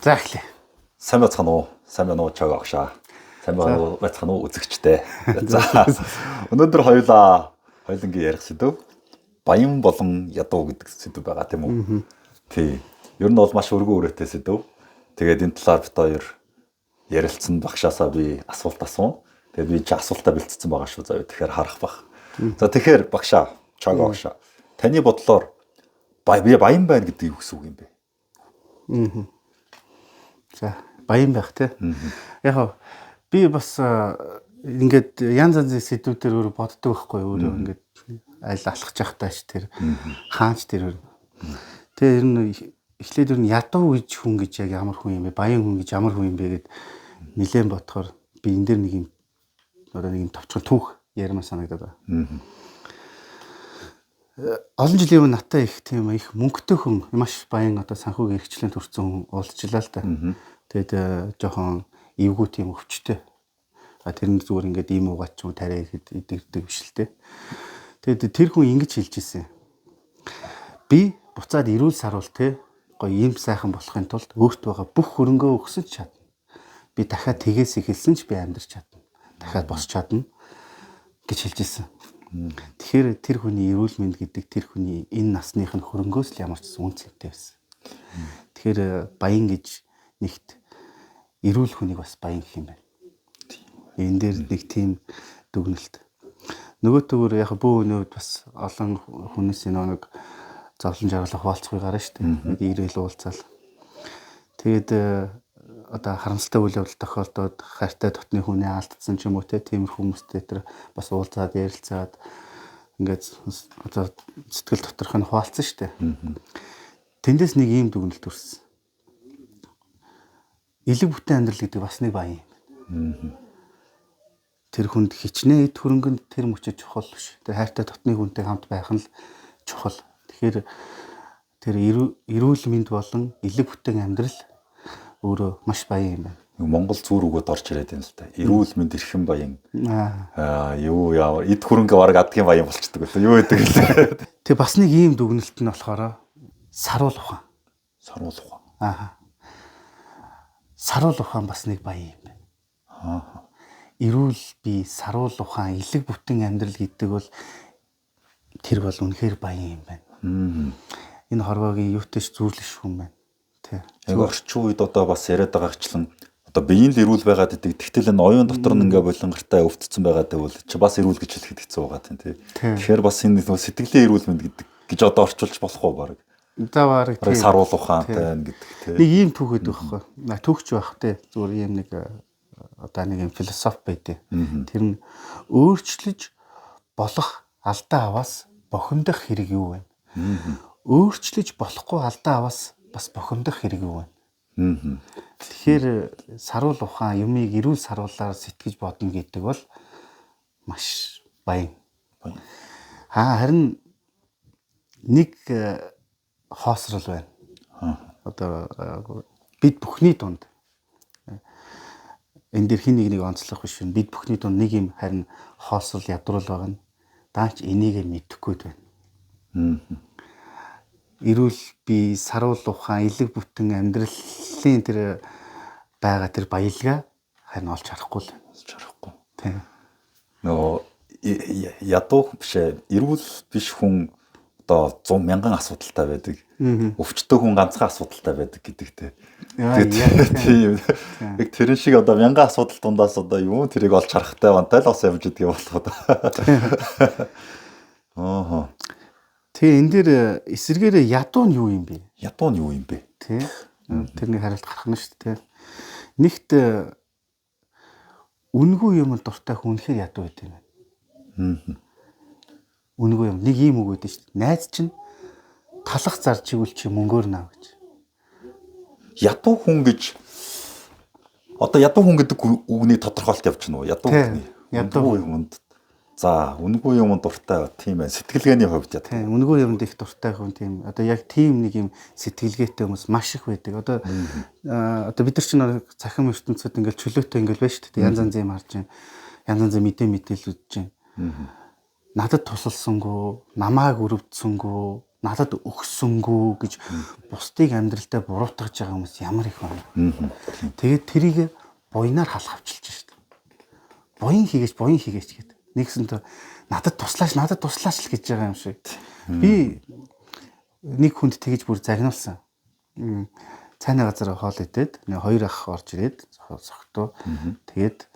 За эхлэе. Сайн байцгаана уу? Сайн байна уу Чаг агшаа. Сайн байна уу байцгаана уу үзэгчдээ. За өнөөдөр хоёулаа хоёулангийн ярих сэдэв баян болон ядуу гэдэг сэдэв байгаа тийм үү? Тий. Ер нь бол маш өргөн үрээтэй сэдэв. Тэгээд энэ талаар бид хоёр ярилцсан багшаасаа би асуулт асуун. Тэгээд би чи асуултаа бэлтцсэн байгаа шүү заяа. Тэгэхээр харах бах. За тэгэхээр багшаа, Чаг агшаа. Таны бодлоор баян байна гэдэг юу гэсэн үг юм бэ? За баян байх те. Яг хав би бас ингээд янз янзын сэдвүүдээр өөрөө боддог байхгүй өөрөө ингээд аль алхаж явахдаа ч тэр хаанч тэр. Тэгээ ер нь эхлээд ер нь ядуу гэж хүн гэж яг ямар хүн юм бэ? Баян хүн гэж ямар хүн юм бэ гэд нилээн бодохоор би энэ дээр нэг юм одоо нэг юм товчхон түүх ярмаар санагдаад байна. Олон жилийн өмнө надтай их тийм их мөнгөтэй хүн маш баян одоо санхүүгийн эрхчлэн төрсэн хүн уулзчлаа л та. Тэгээд жоохон эвгүй тийм өвчтэй. А тэр нь зүгээр ингээд ийм уугаад ч юм тариа ихэд идэгдэг биш л те. Тэгээд тэр хүн ингэж хэлж ирсэн. Би буцаад эрүүл саруул те гоё ийм сайхан болохын тулд өөрт байгаа бүх хөрөнгөө өгсөн ч чадна. Би дахиад тэгээс эхэлсэн ч би амьдрч чадна. Дахиад босч чадна гэж хэлж ирсэн. Тэгэхээр тэр хүний эрүүл мэнд гэдэг тэр хүний энэ насных нь хөрөнгөөс л ямар ч үн цэнтэй байсан. Тэгэхээр баян гэж нэгт эрүүл хүнийг бас баян гэх юм байна. Энэ дээр нэг тийм дүгнэлт. Нөгөө төгөр яг бөө өнөөд бас олон хүнээс нэг зовлон жаргалах хуваалцахгүй гарна шүү дээ. Ирээл уулзаал. Тэгээд одоо харамсалтай үйл явдал тохиолдоод хайртай дотны хүнээ алдсан ч юм уу те тиймэрхүү хүмүүстэй тэр бас уулзаад ярилцаад ингээд одоо сэтгэл доторх нь хуваалцсан шүү дээ. Тэндээс нэг ийм дүгнэлт төрсөн. Элэг бүтэн амьдрал гэдэг бас нэг баян юм. Тэр хүнд хичнээн эд хөрөнгөнд тэр мөчөд чухал биш. Тэр хайртай дотны хүнтэй хамт байх нь л чухал. Тэгэхээр тэр эрүүл мэнд болон элэг бүтэн амьдрал өөрөө маш баян юм байна. Монгол зүүр өгөөд орж ирээд байна л та. Эрүүл мэнд эрхэм баян. Аа юу яа эд хөрөнгө бараг адгийн баян болчдөг байлаа. Юу гэдэг лээ. Тэг бас нэг ийм дүгнэлт нь болохоор саруул ухаан. Саруул ухаан. Аа. Саруул ухаан бас нэг баян юм байна. Аа. Эрүүл бие, саруул ухаан, элэг бүтэн амьдрал гэдэг бол тэр бол үнэхээр баян юм байна. Энэ хорвоогийн юутай ч зүүрлэх хүн байна. Тэ. Яг орчин үед одоо бас яриад байгаачлан одоо биеийн л эрүүл байгаад идэг. Тэгтэл энэ оюун дотор нь ингээ болонгартай өвдсөн байгаад байвал чи бас эрүүл гэж хэлэхэд хэцүү байгаа тийм тий. Тэгэхээр бас энэ нөгөө сэтгэлийн эрүүл мэнд гэдэг гэж одоо орчуулж болох уу баг. За бараг тийм. Саруул ухаантай байна гэдэг тий. Нэг ийм түүхэд байхгүй. Түүхч байх тий. Зүгээр ийм нэг одоо нэг юм философи байдیں۔ Тэр нь өөрчлөж болох алдаа аваас бохимдох хэрэг юу вэ? Өөрчлөж болохгүй алдаа аваас бас бохимдох хэрэг юу вэ? Тэгэхээр саруул ухаан юмыг эрүүл саруулаар сэтгэж бодно гэдэг бол маш баян. Харин нэг хоосрол байна. Одоо бид бүхний дунд энэ дэр хин нэг нэг онцлох биш. Бид бүхний дунд нэг юм харин хоосрол ядруул байгаа нь даач энийг мэдэхгүй байна. Эрүүл бие, саруул ухаан, элэг бүтэн амьдралын тэр байгаа тэр баялгаа харин олж харахгүй л. Олж харахгүй. Тийм. Нөгөө ядуу биш ээ, эрүүл биш хүн одоо 100 мянган асуудалтай байдаг. Өвчтөе хүн ганцхан асуудалтай байдаг гэдэг те. Тийм. Яг тэрэн шиг одоо мянган асуудал дундаас одоо юу тэрийг олж харахтай бантай л бас явж идэг юм болох одоо. Аа. Тэгээ энэ дээр эсэргээрээ ядуу нь юу юм бэ? Ядуу нь юу юм бэ? Тий. Тэрний хариулт гарах нь шүү дээ. Нэгт үнгүй юм дуртай хүн үнэхээр ядуу байт юм байна. Үнгүй юм. Нэг ийм үг өгдөө шүү дээ. Найз чинь талах зарж игэл чи мөнгөөр нав гэж. Ядуу хүн гэж одоо ядуу хүн гэдэг үгний тодорхойлолт явж гэнэ үү? Ядуу хүний. Ядуу хүнд. За, үнгүй юмд дуртай тийм байна. Сэтгэлгээний хувьд ядуу. Тийм, үнгүй юмд их дуртай хүн тийм. Одоо яг тийм нэг юм сэтгэлгээтэй хүмүүс маш их байдаг. Одоо одоо бид нар чинь цахим ертөнцид ингээл чөлөөтэй ингээл байна шүү дээ. Янз янзын юм харж байна. Янз янзын мэдээ мэдээлэл үзэж байна. Надад тусалсангүй, намайг өрөвдсөнгүү, Надад өгсөнгүү гэж бусдыг амьдралдаа буруутгаж байгаа хүмүүс ямар их байна. Тэгээд тэрийг буйнаар халахавчилж шít. Буян хийгээч, буян хийгээч гэдэг. Нэгсэнтэй надад туслаач, надад туслаач л гэж байгаа юм шиг. Би нэг хүнд тэгж бүр загнуулсан. Цайны газар хоол идээд нэг хоёр ах орж ирээд согтуу. Тэгээд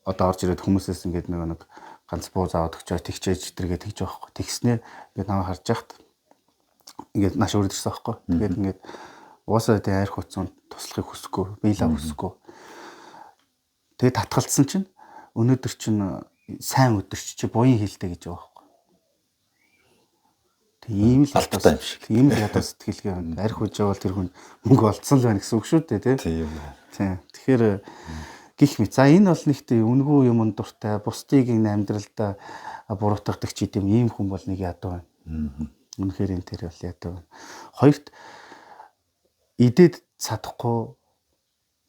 одоо орж ирээд хүмүүсээс ингээд нэг ганц буу заавад өгчөө тэгчээж тэргээ тэгж байгаа хгүй. Тэгснээ ингээд намайг харж яхад ингээд нааш өрөд ирсэн байхгүй. Тэгээд ингээд угаасаа тэ айр хуцсан туслахыг хүсэхгүй, биелаа хүсэхгүй. Тэгээд татгалцсан чинь өнөөдөр чинь сайн өдөрч чи буян хийлтэй гэж байгаа байхгүй. Тэг ийм л албатай юм шиг. Тийм л ядуу сэтгэлгээ байна. Арх үж явал тэр хүн мөнгө олдсон л байна гэсэн үг шүү дээ, тий. Тийм. Тийм. Тэгэхээр гих мэт. За энэ бол нэгт үнгүй юм дуртай, бусдыг энэ амьдралдаа буруутгадаг ч гэдэм ийм хүн бол нэг ядуу байна. Үнэхээр энэ тэр бол ядуу байна. Хоёрт идээд чадахгүй,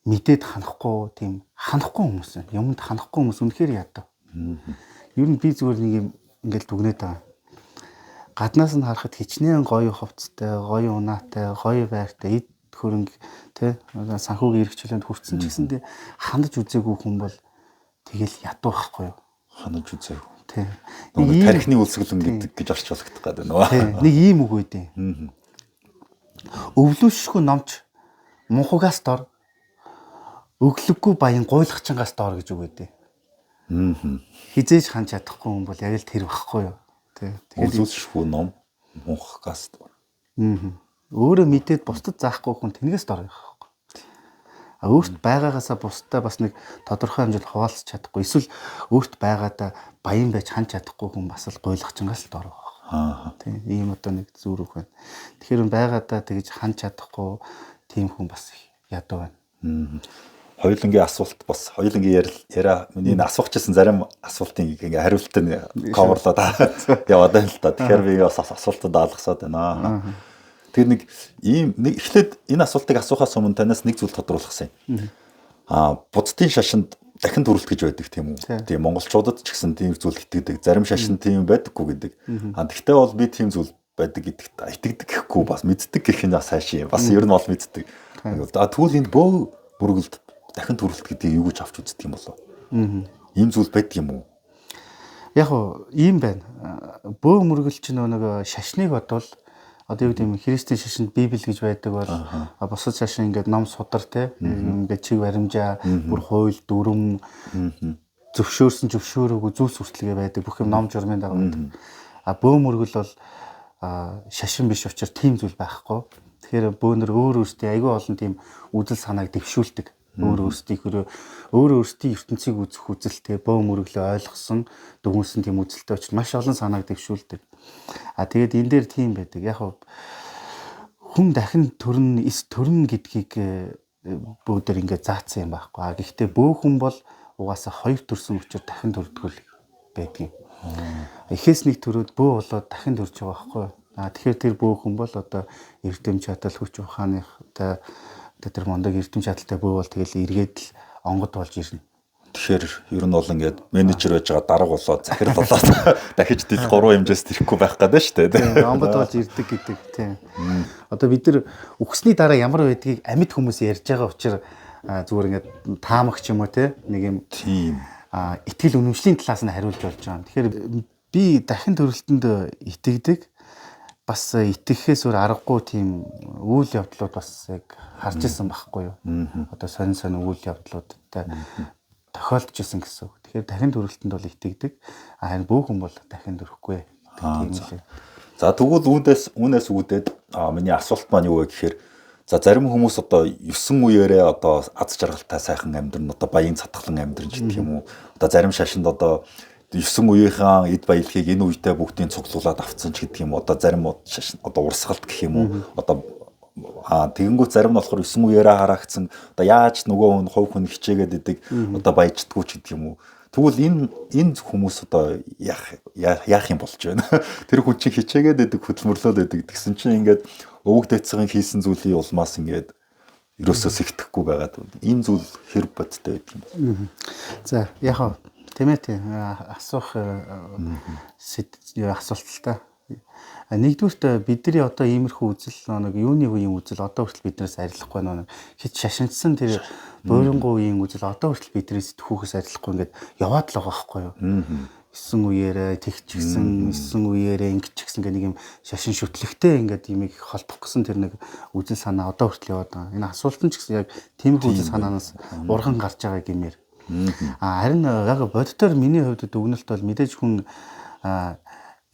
мэдээд ханахгүй тийм ханахгүй хүмүүс байна. Юмд ханахгүй хүмүүс үнэхээр ядуу. Ер нь би зүгээр нэг юм ингээл дүгнээд байгаа. Гаднаас нь харахад хичнээн гоё хувцастай, гоё унаатай, гоё байртай, эд хөрөнгө тэ санхүүгийн эрх чөлөөнд хүрсэн ч гэсэндээ хандаж үзээгүй хүн бол тэгэл ядуу байхгүй юу? Ханаж үзээгүй. Тий. Нэг тархины үлсгэлэн гэдэг гэж орчуулагдах гэдэг нөө. Тий. Нэг ийм үг үүдээ. Өвлүүшгүй номч мунхугаас дор, өглөггүй баян гуйлгачингаас дор гэж үг үүдээ. Хизээж ханж чадахгүй хүн бол яг л тэр байхгүй юу? Тий. Тэгэхээр өвлүүшгүй ном мунхугаас дор. Өөрөө мэдээд бусдад заахгүй хүн тэнгээс дор байх байхгүй. А өөрт байгаагаасаа бусдаа бас нэг тодорхой хэмжээнд хуваалцах чадахгүй. Эсвэл өөрт байгаадаа баян байж ханж чадахгүй хүн бас л гуйлгачингаас л дор байх. Аа. Тийм ийм одоо нэг зүр үг байна. Тэгэхээр байгаадаа тэгж ханж чадахгүй тийм хүн бас ядуу байна. Хоёулангийн асуулт бас хоёулангийн яриа миний энэ асуух гэсэн зарим асуултын ингээ хариултыг cover-лоод яваад байна л та. Тэгэхээр би бас асуултад алгасаад байна. Тэр нэг ийм нэг эхлээд энэ асуултыг асуухаас өмнө танаас нэг зүйл тодруулах юм. Аа буддын шашинд дахин төрөлт гэж байдаг тийм үү? Тийм монголчуудад ч гэсэн тийм зүйл итгэдэг. Зарим шашинд тийм байдаггүй гэдэг. Аа тэгтээ бол би тийм зүйл байдаг гэдэгт итгэдэг гэхгүй бас мэддэг гэх нь бас хайшин. Бас ер нь бол мэддэг. Аа тэгвэл энэ бөө мөргөлд дахин төрөлт гэдгийг юу гэж авч үздэг юм болов? Ийм зүйл байдаг юм уу? Яг уу ийм байна. Бөө мөргөл чинь нэг шашныг бодвол одоо юу гэдэг юм христийн шашинд библи гэж байдаг бол бусад шашин ингээд ном судар те ингээд чиг баримжаа бүр хууль дүрм зөвшөөрсөн зөвшөөрөөгүй зүйлс хүртэлгээ байдаг бүх юм ном журмын дагуу байдаг. А бөө мөргөл бол шашин биш учраас тийм зүйл байхгүй. Тэгэхээр бөөнөр өөр өөрсдийн айгүй олон тийм үзэл санааг дэвшүүлдэг. Өөр өөрсдийнхөө өөр өөрсдийн ертөнцийг үзэх үзэлтэй бөө мөрөглөө ойлгосон дүгнсэн тийм үзэлтэй учраас маш олон санааг дэвшүүлдэг. А тэгээд энэ дээр тийм байдаг. Яг хүн дахин төрн эс төрн гэдгийг бөөдөр ингээд заацсан юм байхгүй. А гэхдээ бөө хүн бол угаасаа хоёр төрсөн учраас дахин төрдгөл байдгийн. Эхээс нэг төрөөд бөө болоод дахин төрж байгаа байхгүй. А тэгэхээр тэр бөө хүн бол одоо эрдэм чадал хүч ухааныхтай тэр мундаг эрдэм чадaltaй бөө бол тэгэл эргээд л онгод болж ирнэ. Тэгэхээр ер нь бол ингээд менежер байж байгаа дарга болоод захирал болоод дахиж дил 3 хэмжээс тэрэхгүй байх гэдэг шүү дээ. Тийм, онгод болж ирдэг гэдэг тийм. Одоо бид нар үхсний дараа ямар байдгийг амьд хүмүүс ярьж байгаа учраас зүгээр ингээд таамагч юм уу те нэг юм тийм итгэл үнэмшлийн талаас нь хариулж болж байгаа юм. Тэгэхээр би дахин төрөлтөнд итгэдэг. Бас итгэхээс өөр аргагүй тийм үйл явдлууд бас яг харж исэн байхгүй юу. Одоо сонин сонин үйл явдлуудтай тохиолдож исэн гэсэн үг. Тэгэхээр дахин төрөлтөнд бол итгэдэг. Харин бүх хүн бол дахин төрөхгүй. Тийм л. За тэгвэл үүнээс үүдээд миний асуулт маань юу вэ гэхээр за зарим хүмүүс одоо 9 үеэрээ одоо аз жаргалтай сайхан амьдрна, одоо баян цатгалан амьдрна гэх юм уу. Одоо зарим шашинд одоо 9 үеийнхаа эд баялагийг энэ үедээ бүгдийг цуглуулад авцсан ч гэдэг юм уу. Одоо зарим шашин одоо урсгалт гэх юм уу. Одоо тэгэнгүүт зарим нь болохоор 9 үеэрээ харагдсан одоо яаж нөгөө хүн хувь хүн хичээгээд идэг одоо баяждаггүй ч гэдэг юм уу. Тэгвэл энэ хүмүүс одоо яах юм болж байна. Тэр хүн чинь хичээгээд идэг, хөдөлмөрлөөд идэг тэгсэн чинь ингээд өвөг дэцгийн хийсэн зүйлийн улмаас ингээд ерөөсөө сэгтэхгүй байгаад ийм зүйл хэр бодтой байдаг юм бол. За яг хаа тийм ээ асуух асуулт л та. Нэгдүгürt бидний одоо иймэрхүү үзэл нэг юуны үеийн үзэл одоо хүртэл биднээс арилахгүй нэг хит шашинцсан тэр буурингуу үеийн үзэл одоо хүртэл биднээс түүхээс арилахгүй ингээд яваад л байгаа байхгүй юу? 9 үеэрээ тэгчихсэн, 9 үеэрээ ингэчихсэн гэх нэг юм шашин шүтлэгтэй ингээд имийг холбох гэсэн тэр нэг үзэл санаа одоо хүртэл яваад байгаа. Энэ асуулт нь ч гэсэн яг тиймэрхүү үзэл санаанаас урган гарч байгаа гэмээр. Харин яг бодитоор миний хувьд дүгнэлт бол мэдээж хүн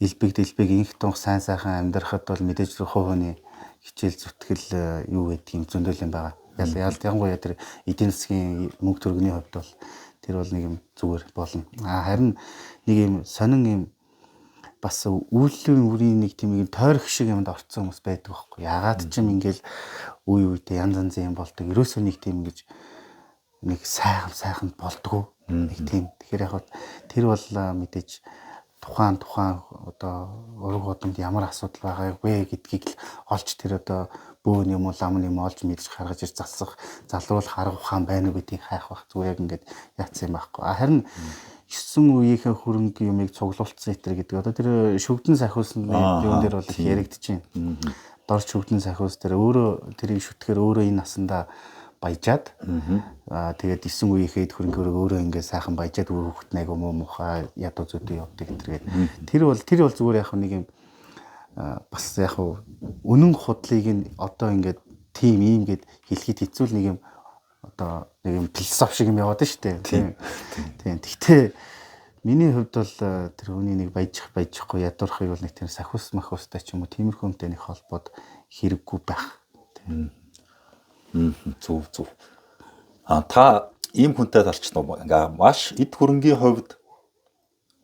элбэг дэлбэг инх тунх сайн сайхан амьдрахад бол мэдээж хувь хүний хичээл зүтгэл юу гэдэг юм зөндөл юм байгаа. Ялангуяа тэр эдийн засгийн мөнгө төгрөгийн хувьд бол тэр бол нэг юм зүгээр болно. Харин нэг юм сонин юм бас үйлдлийн үрийн нэг тийм юм тойрох шиг юмд орцсон хүмүүс байдаг байхгүй. Ягаад ч юм ингээл үе үедээ янз янзын юм болдог. Ерөөсөө нэг тийм ингэж нэг сайхан болдгоо. Нэг тийм. Тэгэхээр яг тэр бол мэдээж тухайн одоо ураг удамд ямар асуудал байгаа вэ гэдгийг л олж тэр одоо бөөн юм уу лам юм олж мэдж гаргаж ир засах залруулах арга ухаан байна уу гэдгийг хайх байх. Зүгээр яг ингээд яатсан юм байхгүй. Харин 9 үеийнхээ хөрөнгө юмыг цуглуулсан итэр гэдэг. Одоо тэр шүгдэн сахиусны юун дээр бол их яригдчихээн. Дор шүгдэн сахиус дээр өөрөө тэрийг шүтгэхэр өөрөө энэ насандаа баяжаад тэгээд 9 үеийнхээ эд хөрөнгөөр өөрөө ингээд сайхан баяжаад үр хөвгт айгу муу мухай ядуу зүдүү явдаг гэтэргээд тэр бол зүгээр яг нэг юм бас яг үнэн худлыг нь одоо ингээд тим ийм гэд хэлэхэд хэцүү л нэг юм одоо нэг юм философи шиг юм яваад шүү дээ. Тийм. Тэгтээ миний хувьд бол тэр хүний нэг баяжихгүй ядуурхыг бол нэг тийм сахиус махиустай ч юм уу тиймэрхүү юмтай нэг холбоод хэрэггүй байх. Тийм. Зөв. Та ийм хүнтэй тарчсан уу? Ингээ маш эд хөрөнгийн хувьд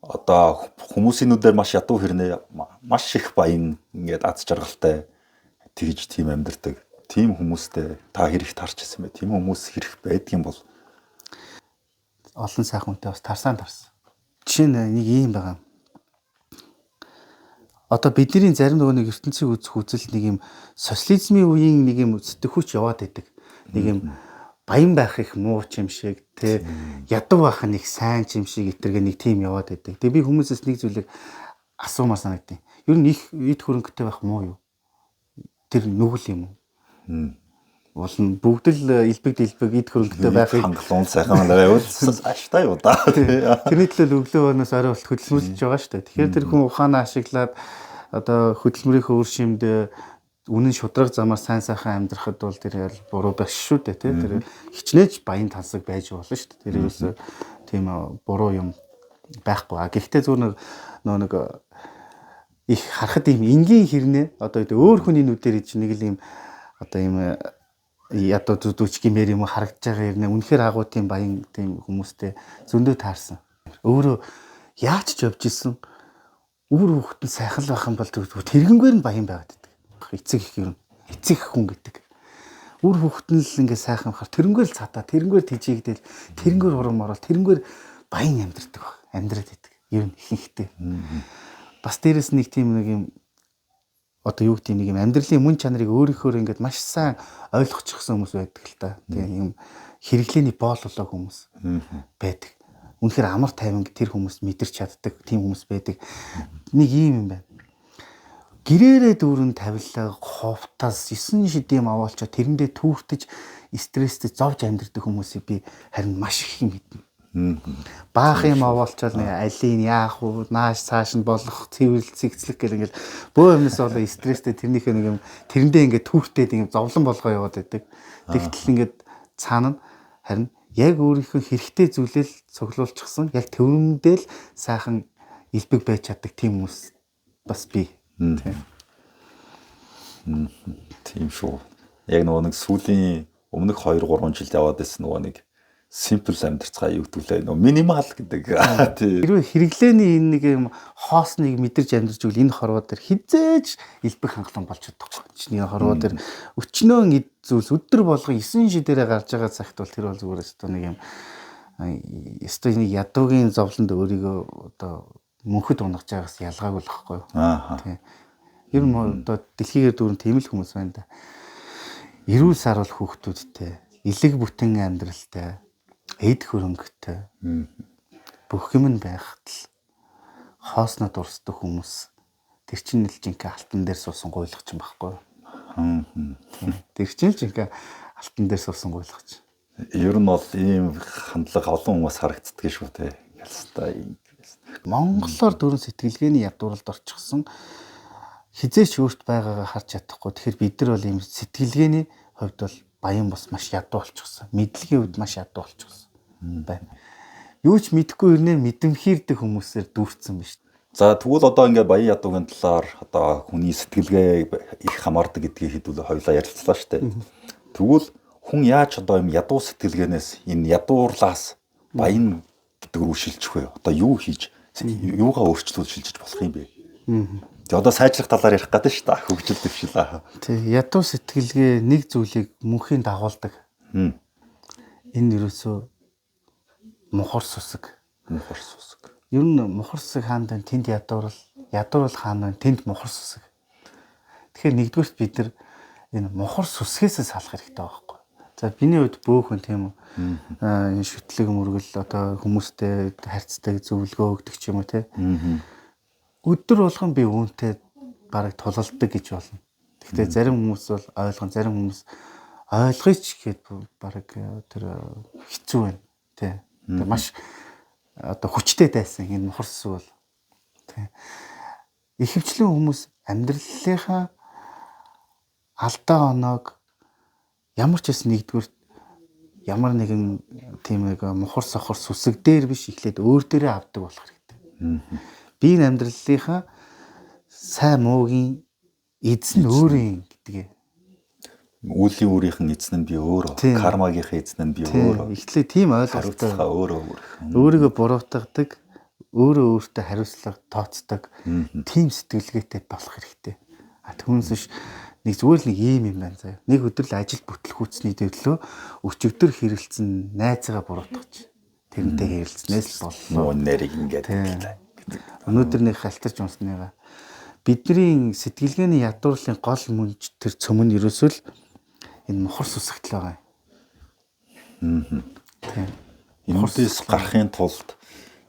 одоо хүмүүсийн нүдээр маш ядуу хэрнээ маш их баян ингээд аз жаргалтай тэгж тийм амьдардаг. Тийм хүмүүстэй та хэрэг тарч ирсэн бэ? Тийм хүмүүс хэрэг байдгийн бол олон сайхан хүнтэй бас тарсан. Жишээ нь нэг ийм байгаа. Одоо бидний зарим нөгөө нэг ертөнцийг үзэх үзэл нэг юм социализмын үеийн нэг юм сэтгхүүч яваад байдаг. Нэг юм баян байх их муу ч юм шиг тэ ядуу байх нь их сайн ч юм шиг итэргээ нэг тийм яваад байдаг. Тэгээ би хүмүүсээс нэг зүйлийг асуумаар санагдیں۔ Ер нь их эд хөрөнгөтэй байх муу юу? Тэр нүгэл юм уу? Болно бүгд л элбэг дэлбэг эд хөрөнгөтэй байхыг хангалуун сайхан байвал аштай юу да. Тэрний төлөө өглөө өнөөс орой болт хөдөлмөрлөж байгаа шүү дээ. Тэгэхээр тэр хүн ухаанаа ашиглаад одоо хөдөлмөрийнхөө үр шимд үнэн шудраг замаар сайн сайхан амьдрахад бол тэр буруу биш шүү дээ тий. Тэр хичнээн баян тансаг байж болно шүү дээ. Тэр ерөөсөө тийм буруу юм байхгүй. Гэхдээ зүгээр нэг их харахад ийм энгийн хэрнээ одоо өөр хүний нүдээр ич нэг л ийм одоо ийм ядуу зүдүүч гэмээр юм харагдаж байгаа юм. Үнэхээр агуу тийм баян тийм хүмүүстэй зөндөө таарсан. Өөрөө яаж ч явж исэн үр хүүхэд нь сайхан л байх юм бол тэргэнгээр нь баян байгаад байдаг. Эцэг их юм. Эцэг их хүн гэдэг. Үр хүүхэд нь л ингээ сайхан байхаар тэрнгээр л цадаа, тэрнгээр тэжээгдэл, тэрнгээр урам орол, тэрнгээр баян амьдрдаг баг. Амьдраад байдаг. Ер нь ихэнхдээ. Бас дээрэс нэг тийм нэг юм одоо юу гэдэг нэг юм амьдралын мөн чанарыг өөрийнхөөр ингээд маш сайн ойлгочихсон хүмүүс байдаг л та. Тийм юм хэрэглээний боол болоог хүмүүс байдаг. Үнэхээр амар тайван тэр хүмүүс мэдэрч чаддаг тийм хүмүүс байдаг. Нэг ийм юм байна. Гэрээрээ дүүрэн тавилга, хувтас 9 шидэм аваалчаа тэрэндээ түүртэж стресстэй зовж амьдрдаг хүмүүсийг би харин маш их юм мэднэ. Баах юм овоолчвал нэг алийг яах вэ? Нааш цааш нь болох цэвэрлэл цэгцлэх гэл ингээл бөө юмнаас болоо стресстэй тэрнийхээ нэг юм тэрэндээ ингээд түүртээд юм зовлон болгоо яваад байдаг. Тэгтэл ингээд цаана нь харин яг өөрийнхөө хэрэгтэй зүйлээ л цуглуулчихсан. Яг тэрүүндээ л сайхан элбэг байж чаддаг тийм хүмүүс бас бий. Тийм шүү. Яг нөгөө нэг сүүлийн өмнөх 2 3 жилд яваад байсан нөгөө нэг simple амьдрцгаа юу гэдэг лээ нөгөө минимал гэдэг. Тийм. Хэрвээ хэрэглээний энэ нэг юм хоосныг мэдэрч амьдарч игэл энэ хорвоо дээр хизээж элбэг хангалуун болж чадахгүй. Чиний хорвоо дээр өчнөөн эд зүйлс өдөр болгон 9 шидээрээ гарч байгаа цагт бол тэр бол зүгээр өстө нэг юм өстө нэг ядуугийн зовлонд өөрийгөө одоо мөнхөд унагж байгаас ялгаагүй л байхгүй юу. Аа. Тийм. Ер нь одоо дэлхийгээр дүүрэн тийм л хүмүүс байна да. Эрүүл саруул хүүхдүүдтэй, элэг бүтэн амьдралтай, эд хөрөнгөтэй бүх юм нь байхад л хоосноо дурсдаг хүмүүс Тэр чинь л жинхэнэ алтан дээр суусан гуйлгач юм байхгүй юу? Тэр чинь л жинхэнэ алтан дээр суусан гуйлгач. Ер нь бол ийм хандлага олон хүмүүс харагддаг шүү те. Ингээл Монголоор дөрвөн сэтгэлгээний ядууралд орчихсон, хизээч өөрт байгаагаа харж чадахгүй. Тэгэхээр бид нар бол ийм сэтгэлгээний хувьд бол баян бус маш ядуу болчихсон. Мэдлэгийн хувьд маш ядуу болчихсон байна. Юу ч мэдэхгүй ирнээр мэдэмхийрдэг хүмүүсээр дүүрсэн биш. За, тэгвэл одоо ингээд баян ядуугийн талаар, одоо хүний сэтгэлгээ их хамаардаг гэдгийг хэдүүл хоёулаа ярилцлаа шүү дээ. Тэгвэл хүн яаж одоо юм ядуу сэтгэлгээнээс, энэ ядуурлаас баян гэдэг рүү шилжих вэ? Одоо юу хийж, юугаа өөрчлөлт шилжиж болох юм бэ? Тэгээ одоо сайжрах талаар ярих гэдэг шүү дээ. Хөгжил дэвшил. Тий, ядуу сэтгэлгээ нэг зүйлийг мөнхийн дагуулдаг. Энэ ерөөсөө мухар сүсэг. Мухар сүсэг. Ер нь мухар сүсэг хаана байна? Тэнд ядуурал, ядуурал хаана байна? Тэнд мухар сүсэг. Тэгэхээр нэгдүгüрт бид нар энэ мухар сүсгээс салах хэрэгтэй байхгүй. За, биний хувьд бөөхөн, тийм үү? Энэ шүтлэг мөргөл, одоо хүмүүстэй харьцдаг, зөвлөгөө өгдөг ч юм уу, тий. Өдөр болгон би үүнтэй бараг тулалддаг гэж болно. Гэхдээ зарим хүмүүс бол ойлгон, зарим хүмүүс ойлгоё ч гэхэд бараг тэр хэцүү байна. Тий. Тэр маш одоо хүчтэй дайсан энэ мухар сүсэг бол. Тий. Ихэвчлэн хүмүүс амьдралынхаа алдаа оноог ямар ч байсан нэгдүгээр ямар нэгэн тийм нэг мухар сохор сүсэг дээр биш, эхлээд өөр дээрээ авдаг болох хэрэгтэй. Би энэ амьдралынхаа сайн муугийн эзэн өөрийн гэдгээ. Үүлийн өөрийнх нь эзэн нь би өөрөө, кармагийнхаа эзэн нь би өөрөө. Эхлээд тийм ойлголттой хариуцлага өөрөө өөрөх. Өөрийгөө буруутгадаг, өөрөө өөртөө хариуцлага тооцдог тийм сэтгэлгээтэй болох хэрэгтэй. А түүнээс биш нэг зүгээр л нэг ийм юм байна заяа. Нэг өдөр л ажил бүтлгүүцний төлөө өчигдөр хэрэлцэн найзгаа буруутгах. Тэрнтэй хэрэлцнээс л боллоо. Нөө нэрийг ингээд гэлээ. Өнөөдөр нэг халтарч унсныгаа. Бидний сэтгэлгээний ядуурлын гол мөнж тэр цөм нь ерөөсөө л энэ мухар сүсэгтэл байгаа юм. Тийм. Энэс гарахын тулд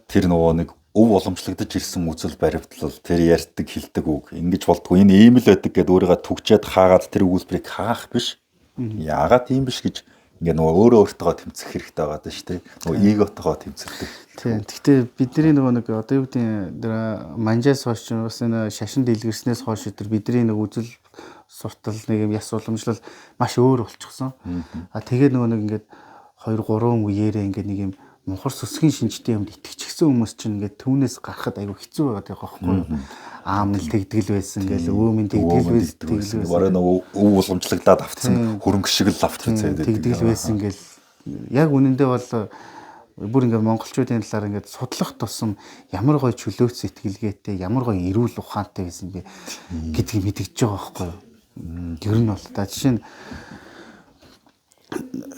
тэр нөгөө нэг өв уламжлагдаж ирсэн үзэл баримтлал, тэр ярьдаг, хэлдэг үг ингэж болдгоо, энэ ийм л байдаг гэдээ өөрийгөө түгчээд хаагаад тэр өгүүлбэрийг хаах биш. Яагаад ийм биш гэж ингээ нөгөө өөрөө өөртөө тэмцэх хэрэгтэй байгаа даа шүү дээ. Нөгөө эготойгоо тэмцэлдэг. Тийм. Гэхдээ бидний нөгөө нэг одоо юу гэдэг тэр манжаас хойш бас энэ шашин дэлгэрснээс хойш тэр бидний нэг үзэл суртал, нэг юм яс уламжлал маш өөр болчихсон. А тэгээд нөгөө нэг ингээд 2 3 үеэрээ ингээд нэг юм мухар сүсгийн шинжтэй юмд итгэчихсэн хүмүүс чинь ингээд түүнээс гарахад айгүй хэцүү байгаад байгаа байхгүй юу? Аам л тэгдэл байсан гээл, өөмийн тэгдэл байсан. Барай нөгөө өв уламжлагдаад автсан хөрөнгө шиг л автсан тэгдэл байсан гээл. Яг үнэндээ бол бүр ингээд монголчуудын талаар ингээд судлах тусам ямар гоё чөлөөт сэтгэлгээтэй, ямар гоё эрүүл ухаантай байсан бэ гэдгийг мэдгэж байгаа байхгүй юу? Ер нь бол та жишээ нь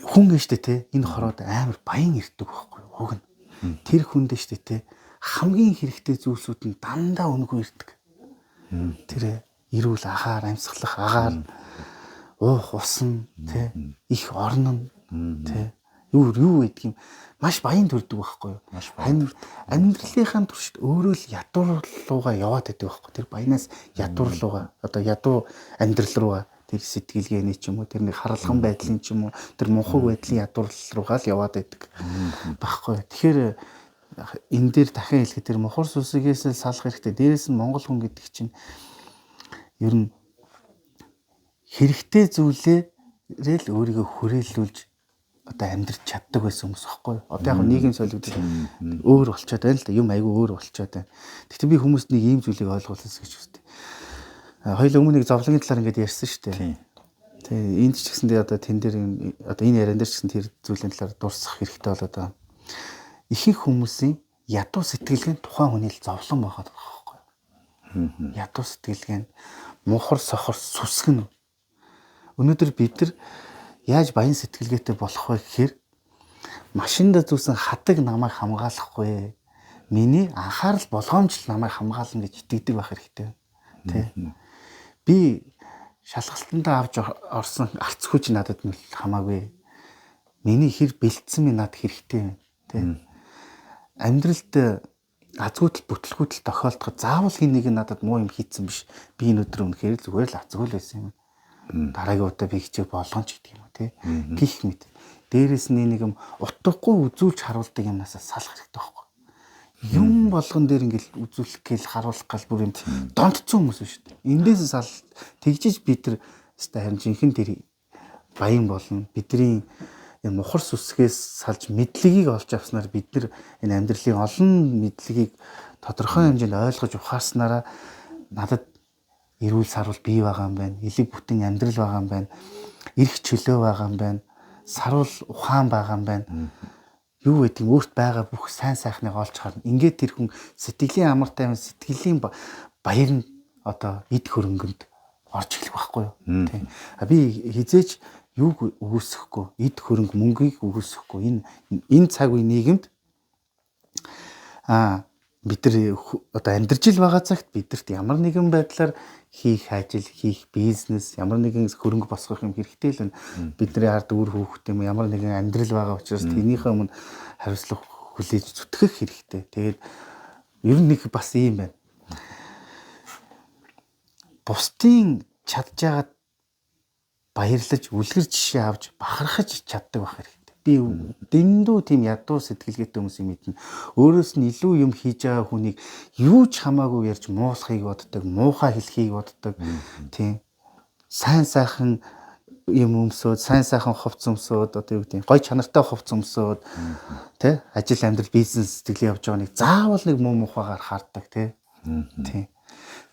хүн штэ те, энэ хороод амар баян ирдэг байхгүй юу? Уг нь. Тэр хүнд штэ те, хамгийн хэрэгтэй зүйлсүүд нь дандаа үнэгүй ирдэг. Тэр эрүүл агаар, амьсгалах агаар, уух ус нь те, их орон нь те, юу юу гэдэг юм, маш баян төрдөг байхгүй юу? Амьдралынхаа туршид өөрөө л ядуурлуугаа яваад байдаг байхгүй. Тэр баянаас ядуурлуугаа, одоо ядуу амьдрал руугаа, тэр сэтгэлгээний ч юм уу, тэр нэг харалган байдлын ч юм уу, тэр мунхаг байдлын ядуурлал руугаа л яваад байдаг байхгүй. Тэгэхээр энэ дээр дахин хэлэхэд тэр мухар сүсгээс л салах хэрэгтэй. Дээрээс нь монгол хүн гэдэг чинь ер нь хэрэгтэй зүйлээрээ л өөрийгөө хүрээлүүлж одоо амьдрч чаддаг байсан хүмүүс байхгүй юу? Одоо яг нийгэм солигдол өөр болчиход байна л да. Юм айгүй өөр болчиход байна. Гэхдээ би хүмүүст нэг ийм зүйлийг ойлгуулсан гэж үздэг. Хоёул өмнө нэг зовлонгийн талаар ингээд ярьсан шүү дээ. Тэгээ энд ч гэсэндээ одоо тэн дээр одоо энэ яриан дээр ч гэсэн тэр зүйлийн талаар дурсах хэрэгтэй болоод байгаа. Ихэнх хүмүүсийн ядуу сэтгэлгээ нь тухайн хүний л зовлон байгаад байгаа байхгүй юу? Ядуу сэтгэлгээ нь мухар сохор сүсэг нь. Өнөөдөр бид нар яаж баян сэтгэлгээтэй болох вэ гэхээр машиндаа зүүсэн хадаг намайг хамгаалахгүй. Миний анхаарал болгоомжл намайг хамгаална гэж итгэдэг байх хэрэгтэй. Тэ. Би шалгалтандаа авч орсон арц хүч надад нь хамаагүй. Миний хэр бэлдсэн минь надад хэрэгтэй юм. Тэ. Амьдралд Азгүйтэл бүтлгүүтэл тохиолдоход заавал хин нэг нь надад муу юм хийцэн биш. Би энэ өдөр үнэхээр зүгээр л азгүй л байсан юм. Дараагийн удаа би хичээх болгоно ч гэдэг юм уу тий. Гих мэт. Дээрээс нь нэг юм утгагүй үзүүлж харуулдаг юмнасаа салах хэрэгтэй байхгүй. Юм болгон дээр ингээл үзүүлэх гээл харуулах гал бүр юм донтцсон хүмүүс шүү дээ. Эндээс сал тэгжиж бид нар өстой харин жинхэнэ тэр баян болно. Бидний энэ мухар сүсгээс салж мэдлэгийг олж авснаар бид нар энэ амьдралын олон мэдлэгийг тодорхой хэмжээнд ойлгож ухаарснараа надад эрүүл саруул бий байгаа юм байна. Элэг бүтэн амьдрал байгаа юм байна. Эрх чөлөө байгаа юм байна. Саруул ухаан байгаа юм байна. Юу гэдэг нь өөрт байгаа бүх сайн сайхныг олж харна. Ингээд тэр хүн сэтгэлийн амар тайван, сэтгэлийн баяр нь одоо эд хөрөнгөнд орж эхлэх байхгүй юу? Тийм. А би хизээч юуг өгөөсөхгүй, эд хөрөнгө мөнгийг өгөөсөхгүй. Энэ цаг үе нийгэмд бид нар одоо амьдарч ил байгаа цагт бидэрт ямар нэгэн байдлаар хийх ажил, хийх бизнес, ямар нэгэн хөрөнгө босгох юм хэрэгтэй л байна. Бидний ард үр хүүхэд юм ямар нэгэн амьдрал байгаа учраас тэрнийхээ өмнө хариуцлага хүлээж зүтгэх хэрэгтэй. Тэгээд ер нь нэг бас ийм байна. Бусдын чадж байгаа баярлаж, үлгэр жишээ авч бахархаж чаддаг байх хэрэгтэй. Би дэндүү тийм ядуу сэтгэлгээтэй хүмүүсийг мэднэ. Өөрөөс нь илүү юм хийж байгаа хүнийг юу ч хамаагүй ярьж муулахыг боддог, муухай хэлхийг боддог. Тийм. Сайн сайхан юм өмсөөд, сайн сайхан хувц өмсөөд, одоо юу гэдэг нь гой чанартай хувц өмсөөд, тэ, ажил амьдрал бизнес сэтгэлээ явж байгаа нэг заавал нэг муу мухагаар хардаг, тэ. Тийм.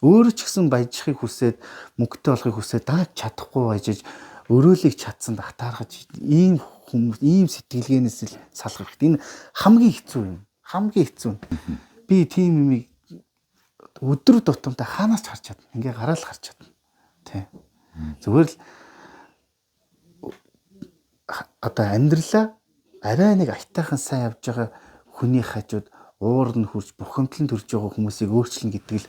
Өөрөө ч гэсэн баяжихыг хүсээд, мөнгөтэй болохыг хүсээд даа чадахгүй баяжиж, өрөөлийг чадсанд атаархаж ийм хүмүүс, ийм сэтгэлгээнээс л салах хэрэгтэй. Энэ хамгийн хэцүү юм. Хамгийн хэцүү. Би тийм юмыг өдөр тутамдаа хаанаас ч харж чадна. Ингээ гараал харж чадна. Тэ. Зүгээр л одоо амьдралаа арай нэг аятайхан сайн явж байгаа хүний хажууд уур нь хурж бухимдал нь төрж байгаа хүмүүсийг өөрчилнө гэдэг л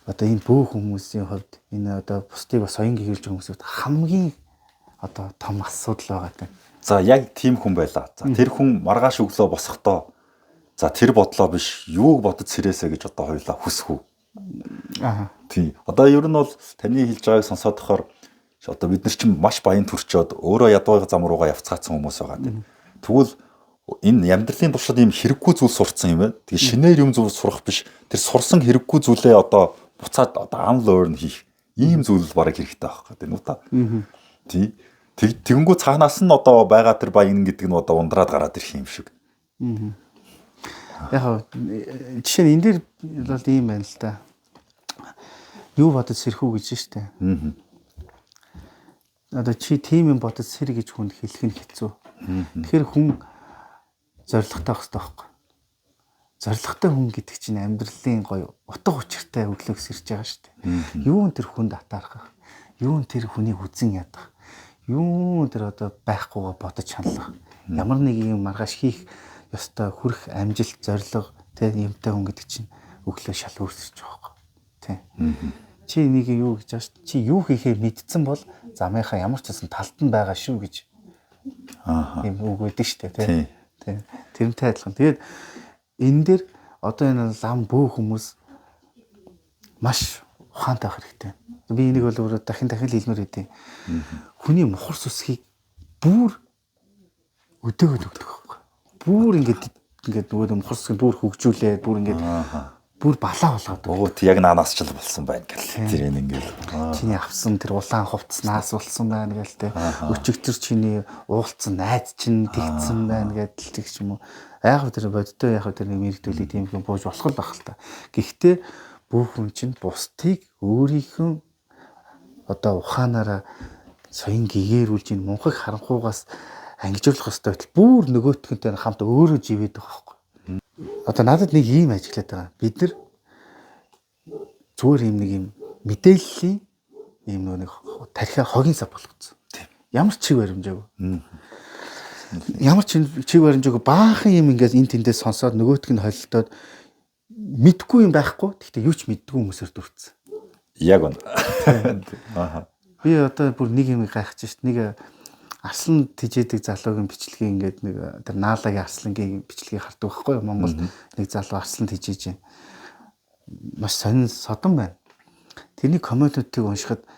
одоо энэ бөө хүмүүсийн хувьд энэ одоо бусдыг бас соён гэрүүлж байгаа хүмүүсийн хувьд хамгийн одоо том асуудал байгаа тань. За яг тийм хүн байлаа. За тэр хүн маргааш өглөө босохдоо за тэр бодлоо биш юуг бодож сэрээсэ гэж одоо хоёлаа хүсэх үү? Аа. Тийм. Одоо ер нь бол таны хэлж байгааг сонсоод тохоор одоо бид нар чинь маш баян төрчөөд өөрөө ядуу зам руугаа явцгаацсан хүмүүс байгаа тийм. Тэгвэл энэ амьдралын туршид ийм хэрэггүй зүйл сурцсан юм байна. Тэгээ шинээр юм зүйл сурах биш. Тэр сурсан хэрэггүй зүйлээ одоо буцаад одоо unlearn хийх ийм зүйл бараг хэрэгтэй байх гэдэг нь үү та. Тий. Тэгэнгүүт цаанаас нь одоо байгаа тэр баян гэдэг нь одоо ундраад гараад ирэх юм шиг. Яг жишээ нь энэ дээр бол ийм байна л да. Юу бодож сэрэх үү гэж штэ. Одоо чи тийм юм бодож сэр гэж хүнд хэлэх нь хэцүү. Тэгэхээр хүн зоригтой байх хэрэгтэй байхгүй. Зоригтой хүн гэдэг чинь амьдралын гоё утга учиртай өглөөг сэрж байгаа шүү дээ. Юун тэр хүнд атаархах, юун тэр хүнийг үзен ядах, юун тэр одоо байхгүйгаа бодож ханлах, ямар нэг юм маргааш хийх ёстой хүрх амжилт, зориг тэ юмтай хүн гэдэг чинь өглөө шал өөрсөж байгаа байхгүй. Тэ. Чи нэг юу гэж байгаа шүү. Чи юу хийхээ мэдсэн бол замынхаа ямар ч гэсэн талд нь байгаа шүү гэж. Аа. Ийм үг өгдөг шүү дээ, тэ. Тэ. Тэрнтэй адилхан. Тэгээд энэ дээр одоо энэ лам бөө хүмүүс маш ухаантай байх хэрэгтэй. Би энийг бол өөрөө дахин дахин хэлмээр байдیں۔ Хүний мухар сүсгийг бүр өдөөгд өгдөг байхгүй. Бүр ингээд нөгөө мухар сүсгийг бүр хөгжүүлээд бүр ингээд бүр балаа болгоод. Өө тий яг наанаас ч л болсон байна гэл. Тэр энэ ингээл. Чиний авсан тэр улаан хувцснаас болсон байна гэл те. Өчигдөр чиний уулцсан найз чинь тэгсэн байна гэдэл тэг ч юм уу. Яг тэр бодтой яг тэр нэг мэрэгдүүлэг тийм юм бууж болох л байх л та. Гэхдээ бүх хүн чинь бусдыг өөрийнхөө одоо ухаанаараа соён гэгэрүүлж энэ мунхаг харанхуугаас ангижруулах ёстой байтал бүр нөгөөтгөнтэй хамт өөрөө живээд байгаа байхгүй. Одоо надад нэг ийм ажиглаад байгаа. Бид нар зүгээр ийм нэг юм мэдээллийн ийм нөгөө нэг тархиа хогийн сав болгоцсон. Ямар ч чиг баримжаагүй. Ямар ч чиг баримжаагүй баахан юм ингээд энэ тэндээс сонсоод нөгөөтг нь холилдоод мэдгүй юм байхгүй. Гэхдээ юу ч мэддгүй хүмүүсээр дүрцсэн. Яг үнэ. Аа. Би одоо бүр нэг юм гайхаж шít. Нэг Арслан тижээдэг залуугийн бичлэгийг ингээд нэг тэр Наалагийн арслангийн бичлэгийг хардаг байхгүй юу? Монгол нэг залуу арслан тижээж байна. Маш сонин содон байна. Тэрний комментүүдийг уншихад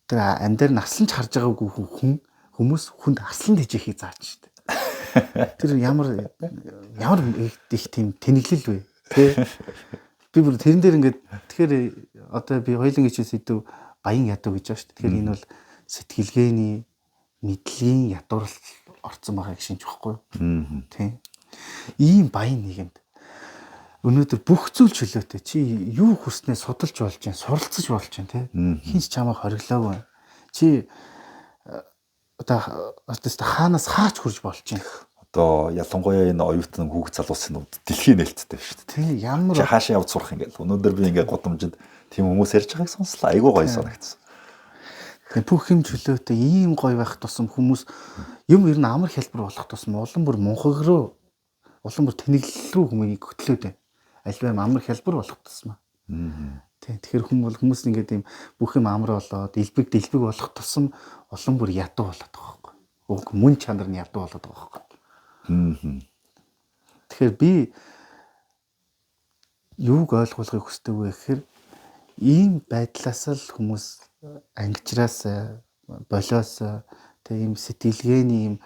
тэр амьдаар нь арсланч харж байгаагүй хүн хүмүүс хүнд арслан тижээхийг зааж штэ. Тэр ямар ямар их тийм тэнэглэл вэ? Тэ? Би бүр тэрэн дээр ингээд тэгэхээр одоо би хоёулын хичээл сэдв баян ядуу гэж байгаа шүү дээ. Тэгэхээр энэ бол сэтгэлгээний мэдлэгийн ядуурл орцсон байгааг шинж байхгүй юу? Тийм. Ийм баян нийгэмд өнөөдөр бүх зүйл чөлөөтэй. Чи юу хүснээ судалж болж байна, суралцаж болж байна, тий? Хинч чамайг хориглоогүй. Чи одоо хаанаас хаач хурж болж байна. Одоо ялангуяа энэ оюутан хүүхд залуусын үед дэлхийн нээлттэй шүү дээ. Тий, ямар чи хаашаа явж сурах юм гээл. Өнөөдөр би ингээд гудамжинд тийм хүмүүс ярьж байгааг сонслоо. Айгуу гоё санагдсан. Тэгээ бүх юм чөлөөтэй ийм гоё байх тусам хүмүүс юм ер нь амар хялбар болох тусам улам бүр мунхаг руу улам бүр тэнэглэл рүү хүмүүнийг хөтлөөд байна. Альва юм амар хялбар болох тусмаа. Тий, тэгэхээр хүн бол хүмүүс ингээд ийм бүх юм амар болоод элбэг дэлбэг болох тусам улам бүр ядуу болоод байгаа байхгүй. Уг мөн чанар нь ядуу болоод байгаа байхгүй. Тэгэхээр би юуг ойлгуулахыг хүсдэг вэ гэхээр ийм байдлаас л хүмүүс ангижраас болоос тэг ийм сэтгэлгээний ийм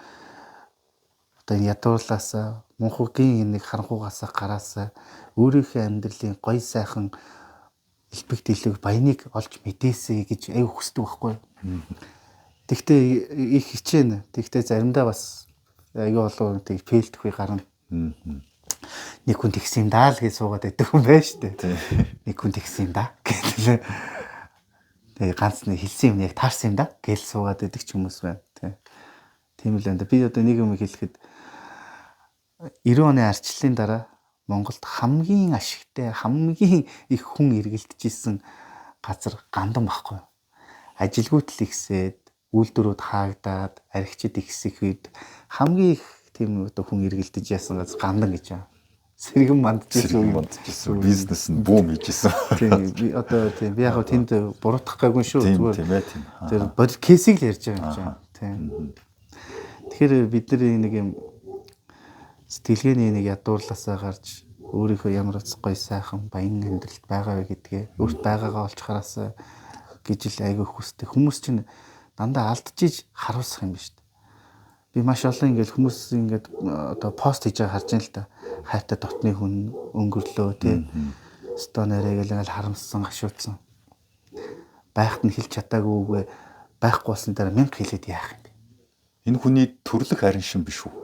одоо энэ ядуурлаас мунхагийн нэг харанхугаас гараас өөрийнхөө амьдралын гоё сайхан элбэг дэлэг баяныг олж мэдээсэй гэж аяг хүсдэг байхгүй. Тэгтээ их хичээнэ. Тэгтээ заримдаа бас аягүй олон тэг фейлдэх үе гарна. Нэг хүн тэгсэн юм даа л гэж суугаад байдаг хүн байна шүү дээ. Нэг хүн тэгсэн юм да гэл. Тэгээ ганц нэг хэлсэн юм яг таарсан юм да гэл суугаад байдаг ч хүмүүс байна. Тийм л байна. Би одоо нэг юм хэлэхэд 90 оны арчлалын дараа Монголд хамгийн ашигтай, хамгийн их хүн эргэлдэж исэн газар Гандан байхгүй. Ажилгүйдэл ихсээд, үйлдвэрүүд хаагдаад, архичид ихсэх үед хамгийн их тийм одоо хүн эргэлдэж яасан газар Гандан гэж байна. Сэргэн мандж ирсэн. Бизнес нь бүүм хийж исэн. Тийм би одоо тийм би яг тэнд буруутгах гайгүй шүү. Зүгээр тийм ээ тийм. Тэр бодит кейсийг л ярьж байгаа юм чинь. Тийм. Тэгэхээр бид нар нэг юм сэтгэлгээний нэг ядуурлаасаа гарч өөрийнхөө ямар ч гоё сайхан баян амьдралд байгаа вэ гэдгээ өөрт байгаагаа олж хараасаа гэж л айгүй хүсдэг. Хүмүүс чинь дандаа алдчихиж харуулсах юм биш үү? Би маш олон ингээд хүмүүс ингээд одоо пост хийж байгаа харж байна л да. Хайртай дотны хүн өнгөрлөө тий. Стонерээ гэл ингээл харамссан, гашуудсан. Байхад нь хэлж чадаагүй үгээ байхгүй болсон дараа мянга хэлээд яах юм бэ? Энэ хүний төрлөх харин шин биш үү?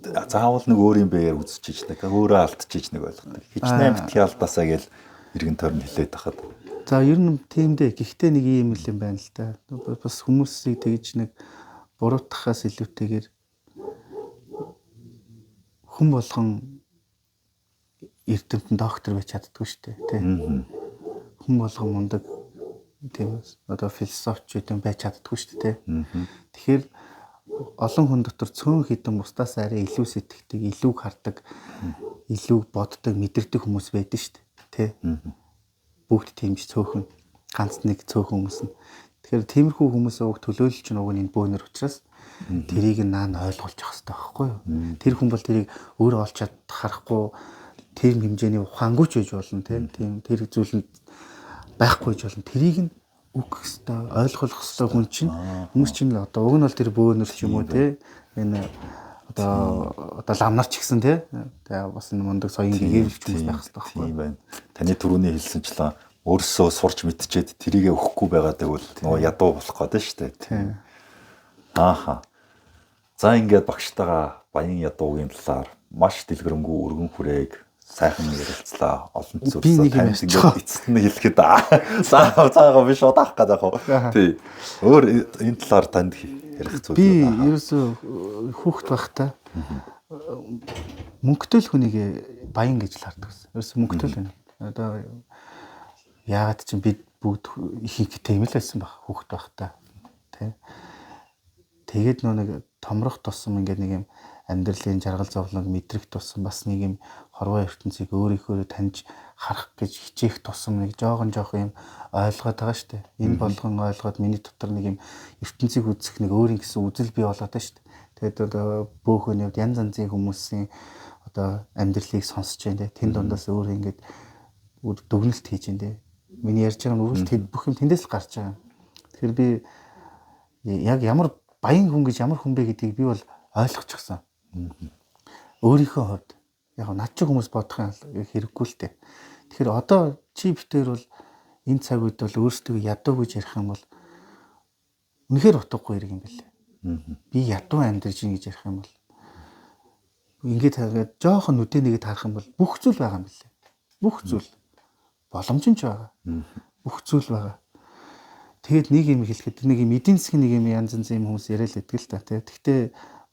Заавал нэг өөр юм бээр үзчихэж нэг өөрөө алдчихж нэг ойлгодог. Хичнээн битгий алдаасаа гэл эргэн тойрон хэлээд тахад. За ер нь тийм дээ. Гэхдээ нэг юм л юм байна л да. Бас хүмүүсийг тэгж нэг буруутгахаас илүүтэйгээр хүн болгон эрдэмтэн доктор байж чаддгүй шүү дээ, тий. Хүн болгон мундаг тийм одоо философч гэдэг байж чаддгүй шүү дээ, тий. Тэгэхээр олон хүн дотор цөөн хідэн бусдаас арай илүү сэтгэдэг, илүү хардаг, илүү боддог, мэдэрдэг хүмүүс байдаг шүү дээ, тий. Бүгд тийм ч цөөхөн ганц нэг цөөхөн хүмүүс нь. Тэгэхээр тиймэрхүү хүмүүс уг төлөөлөл чинь уг нь энэ бөөнөр учраас тэрийг наа нь ойлгуулж явах хэрэгтэй байхгүй юу? Тэр хүн бол тэрийг өөрөө олж харахгүй тэр хэмжээний ухаангүй ч байж болно тийм тэр зүйл нь байхгүй ч болно. Тэрийг нь өгөх хэрэгтэй, ойлгох хэрэгтэй хүн чинь хүмүүс чинь одоо уг нь бол тэр бөөнөр ч юм уу тий энэ одоо ламнар ч гэсэн тий тэгээ бас энэ мундаг соён гэгэрэлч хүмүүс байх хэрэгтэй байхгүй юу? Тийм байна. Таны түрүүний хэлсэнчлэн өөрсөө сурч мэдчихэд тэрийгэ өгөхгүй байгаад байвал нөгөө ядуу болох гэдэг шүү дээ. Тийм. Ааха. За ингээд багштайгаа баян ядуугийн талаар маш дэлгэрэнгүй өргөн хүрээг сайхан ярилцлаа. Олон зүйлс танд ингээд эцэст нь хэлэхэд заагаа би шууд авах гэдэг яг. Тий. Өөр энэ талаар танд ярих зүйл би ерөөсөө хүүхэд байхдаа мөнгөтэй л хүнийг баян гэж л хардаг байсан. Ерөөсөө мөнгөтэй л хүн. Одоо яагаад чинь бид бүгд их их тийм л байсан баг хүүхэд байхдаа. Тий. Тэгээд нөө нэг томрох тусам ингээд нэг юм амьдралын жаргал зовлонг мэдрэх тусам бас нэг юм хорвоо ертөнцийг өөрийнхөө таньж харах гэж хичээх тусам нэг жоохон жоохон юм ойлгоод байгаа шүү дээ. Энэ болгон ойлгоод миний дотор нэг юм ертөнцийг үзэх нэг өөрийн гэсэн үзэл бий болоод байна шүү дээ. Тэгээд одоо бөөхөний хувьд янз янзын хүмүүсийн одоо амьдралыг сонсож байна те. Тэн дундаас өөр ингээд дүгнэлт хийж байна те. Миний ярьж байгаа нь үргэлж бүх юм тэндээс л гарч байгаа. Тэгэхээр би яг ямар баян хүн гэж ямар хүн бэ гэдгийг би бол ойлгочихсон. Өөрийнхөө хувьд яг над чиг хүмүүс бодох хэрэггүй л дээ. Тэгэхээр одоо чи битэр бол энэ цаг үед бол өөрсдөө ядуу гэж ярих юм бол үнэхээр утгагүй хэрэг юм билээ. Би ядуу амьдарч ийн гэж ярих юм бол ингээд хараад жоохон нүдэ нэгэд харах юм бол бүх зүйл байгаа юм билээ. Бүх зүйл боломж нь ч байгаа. Бүх зүйл байгаа. Тэгээд нэг юм хэлэхэд нэг юм эдийн засгийн нэг юм янз янзын юм хүмүүс яриад л байдаг л та тий. Гэхдээ